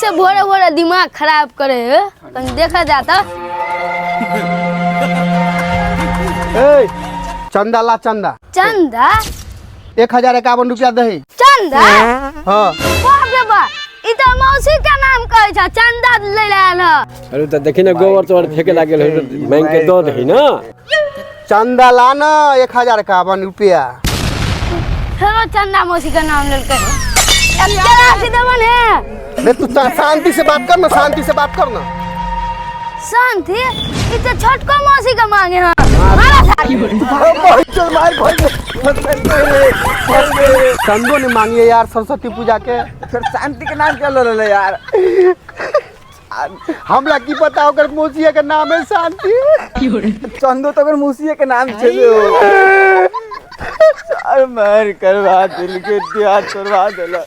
से भोरे भोरे दिमाग खराब करे है। तनी देखा जाता। ए चंदा ला चंदा। चंदा? 1051 रुपया दही। चंदा? हाँ। बाप रे बाप, ई तो मौसी के नाम कहै छ, चंदा ले आयल ह। अरे तो देखी ना गोबर तोबर फेंके लागल है, मांग के दऽ दही ना। चंदा ला ना 1051 रुपया। फेरो चंदा मौसी के नाम लेलकै। एते राखी देबन है। रे तू शांति से बात कर ना, शांति से बात कर ना। शांति? ई तो छोटको मौसी के मांगे है। मारा सारी। चल मार भाई। चंदो ने मांगी है यार सरस्वती पूजा के। फिर शांति के नाम क्या लो यार? हमरा की पता ओकर मौसिया के नाम है शांति। चंदो तो ओकर मौसिया के नाम छे। अरे मार करवा दिल के दिया करवा देला।